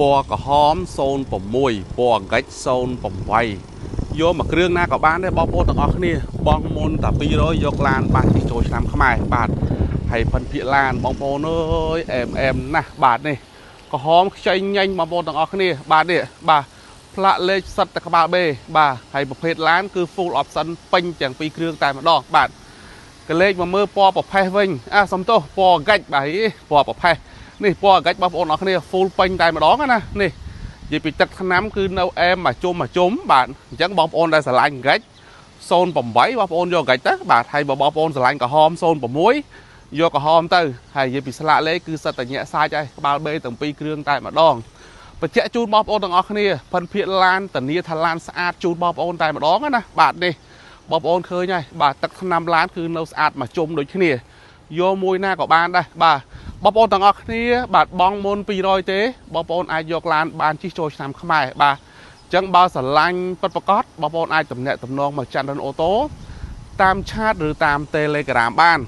ពណ៌ក្រហម06ពណ៌កាច់08យកមកគ្រឿងណាក៏បានដែរបងប្អូនទាំងអស់គ្នាបងមុនតែ200យកឡានបានជិះចូលឆ្នាំខ្មែរបាទហើយផិនភាកឡានបងប្អូនអើយអែមអែមណាស់បាទនេះក្រហមខ្ចីញញបងប្អូនទាំងអស់គ្នាបាទនេះបាទផ្លាកលេខសិតតែក្បាលបេបាទហើយប្រភេទឡានគឺ full option ពេញទាំងពីរគ្រឿងតែម្ដងបាទកលេចមកមើលពណ៌ប្រផេះវិញអាសំទោសពណ៌កាច់បាទពណ៌ប្រផេះនេះពណ៌កាច់បងប្អូនអរគ្នា full ពេញតែម្ដងណានេះនិយាយពីទឹកថ្នាំគឺនៅអែមមួយជុំមួយជុំបាទអញ្ចឹងបងប្អូនដែលស្រឡាញ់កាច់08បងប្អូនយកកាច់ទៅបាទហើយបើបងប្អូនស្រឡាញ់ក្រហម06យកក្រហមទៅហើយនិយាយពីស្លាកលេខគឺសិតតែញាក់សាច់ហើយក្បាលបេទាំងពីរគ្រឿងតែម្ដងបញ្ជាក់ជូនបងប្អូនទាំងអស់គ្នាផិនភាកឡានធានាថាឡានស្អាតជូនបងប្អូនតែម្ដងណាបាទនេះបងប្អូនឃើញហើយបាទទឹកថ្នាំឡានគឺនៅស្អាតមួយជុំដូចគ្នាយកមួយណាក៏បានដែរបាទបងប្អូនទាំងអស់គ្នាបាទបងមុន200ទេបងប្អូនអាចយកឡានបានជិះចូលឆ្នាំខ្មែរបាទអញ្ចឹងបើស្រឡាញ់ពិតប្រាកដបងប្អូនអាចតំណាក់តំណងមកច័ន្ទរិនអូតូតាម chat ឬតាម Telegram បាន